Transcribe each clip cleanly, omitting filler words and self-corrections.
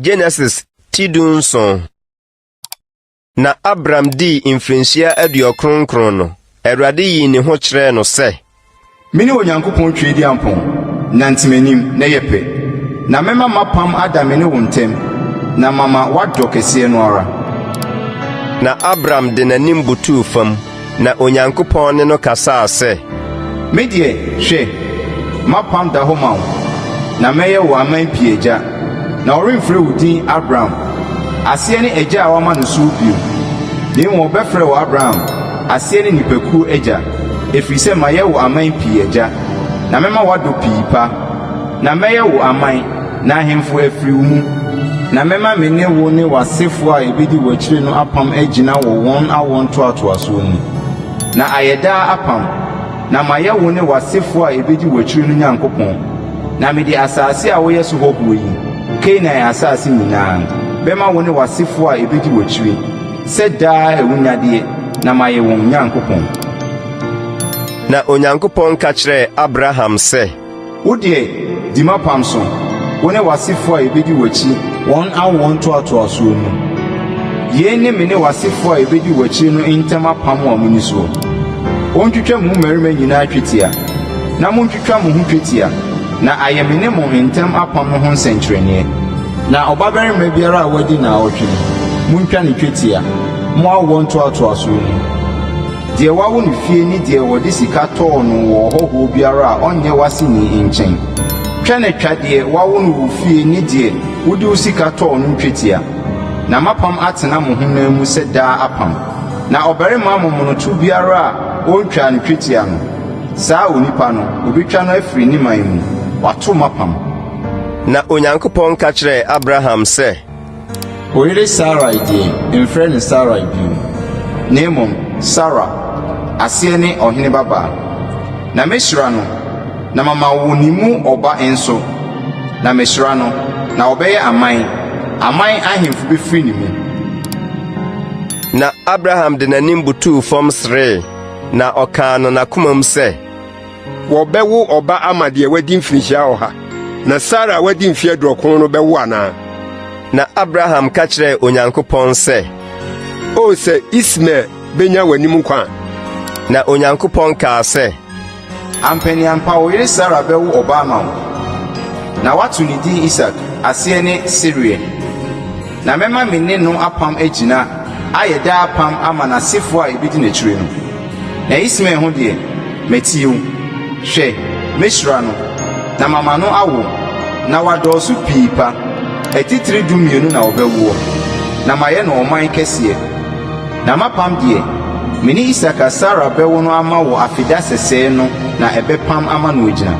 Genesis ti 17. Na Abram dii mfirinhyia 99 no, Awurade yii ne ho kyerɛɛ no sɛ. Mene Onyankopɔn Tweaduampɔn, nante m'anim na yɛ pɛ, na mɛma m'apam ada me ne wo ntam, na mama woadɔ kɛseɛ no ara. Na Abram de n'anim butuu fam, na Onyankopɔn ne no kasaa sɛ. Me deɛ, hwɛ, m'apam da hɔ ma wo, na mɛyɛ wo aman pii agya. Na wɔremfrɛ wo din Abram, aseɛ ne Agya a wɔama no so bio, na mmom wɔbɛfrɛ wo Abraham, aseɛ ne Nnipakuo agya, ɛfiri sɛ mayɛ wo aman pii agya, na mɛma woadɔ pii pa. Na mɛyɛ wo aman, na ahemfo afiri wo mu. Na mɛma me ne wo ne w'asefoɔ a ɛbɛdi w'akyire no apam agyina wɔ wɔn awoɔ ntoatoasoɔ mu, na ayɛ daa apam, na mayɛ wo ne w'asefoɔ a ɛbɛdi w'akyire no Nyankopɔn. Na mede asase a woyɛ so hɔhoɔ yi, Kanaan asase nyinaa, bɛma wo ne w'asefoɔ a ɛbɛdi w'akyire, sɛ daa awunnyadeɛ, na mayɛ wɔn Nyankopɔn. Na Onyankopɔn ka kyerɛɛ Abraham sɛ. Wo deɛ, di m'apam so, wo ne w'asefoɔ a ɛbɛdi w'akyi, wɔn awoɔ ntoatoasoɔ mu. Yei ne me ne w'asefoɔ a ɛbɛdi w'akyire no ntam apam a monni soɔ. Wɔntwitwa mo mu mmarima nyinaa twetia, na montwitwa mo ho twetia, na ayɛ me ne mo ntam apam no ho nsɛnkyerɛnneɛ. Na ɔbabarima biara a wadi nnawɔtwe no, montwa no twetia, mo awoɔ ntoatoasoɔ mu. Deɛ wɔawo no fie ne deɛ wɔde sika tɔɔ no wɔ ɔhɔhoɔ biara a ɔnyɛ w'aseni nkyɛn. Twa na twa deɛ wɔawo no wo fie ne deɛ wode wo sika tɔɔ no twetia, na m'apam atena mo honam mu sɛ daa apam. Na ɔbarima momonoto biara a wɔntwaa no twetia no, saa onipa no, wɔbɛtwa no afiri ne man mu. Wato m'apam. Na Onyankopɔn ka kyerɛɛ Abraham sɛ. Wo yere Sarai deɛ, mfrɛ no Sarai bio, na mmom Sara, aseɛ ne ɔhene babaa. Na mɛhyira no, na mama wo ne mu ɔba nso, na mɛhyira no, na ɔbɛyɛ aman, aman ahemfo bɛfiri ne mu. Na Abraham de n'anim butuu fam seree, na ɔkaa no n'akomam sɛ. Wɔbɛwo ɔba ama deɛ wadi mfirinhyia 100, na Sara a wadi mfe 90 no bɛwo anaa? Na Abraham ka kyerɛɛ Onyankopɔn sɛ, O sɛ Ismael benya w'anim nkwa a! Na Onyankopɔn kaa sɛ, Ampaneampa wo yere Sara bɛwo ɔba ama wo, na woato ne din Isak, aseɛ ne Sereɛ. Na mɛma me ne no apam agyina ayɛ daa apam ama n'asefoɔ a ɛbɛdi n'akyire no. Na Ismael ho deɛ, matie wo. Hwɛ, mɛhyira no, na mama no awo, na wadɔɔso pii pa. Atitire 12 na wɔbɛwoɔ, na mayɛ no ɔman kɛseɛ. Na m'apam deɛ, me ne Isak a Sara bɛwo no ama wɔ afeda sɛsɛɛ no na ɛbɛpam ama no agyina.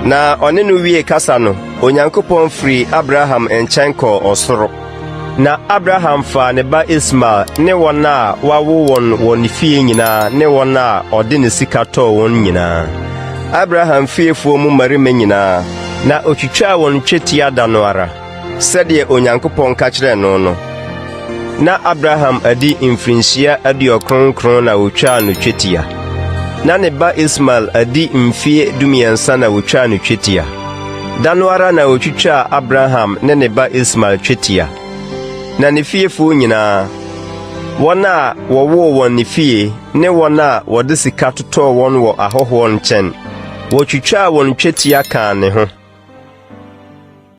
Na ɔne no wiee kasa no, Onyankopɔn firii Abraham nkyɛn kɔɔ ɔsoro. Na Abraham faa ne ba Ismael ne wɔn a wɔawo wɔn wɔ ne fie nyinaa ne wɔn a ɔde ne sika tɔɔ wɔn nyinaa, Abraham fiefoɔ mu mmarima nyinaa, na ɔtwitwaa wɔn twetia da no ara, sɛdeɛ Onyankopɔn ka kyerɛɛ no no. Na Abraham adi mfirinhyia 99 na wɔtwaa no twetia. Na ne ba Ismael adi mfeɛ 13 na wɔtwaa no twetia. Da no ara na wɔtwitwaa Abraham ne ne ba Ismael twetia. Na ne fiefoɔ nyinaa, wɔn a wɔwoo wɔn ne fie ne wɔn a wɔde sika totɔɔ wɔn wɔ ahɔhoɔ nkyɛn, wɔtwitwaa wɔn twetia kaa ne ho.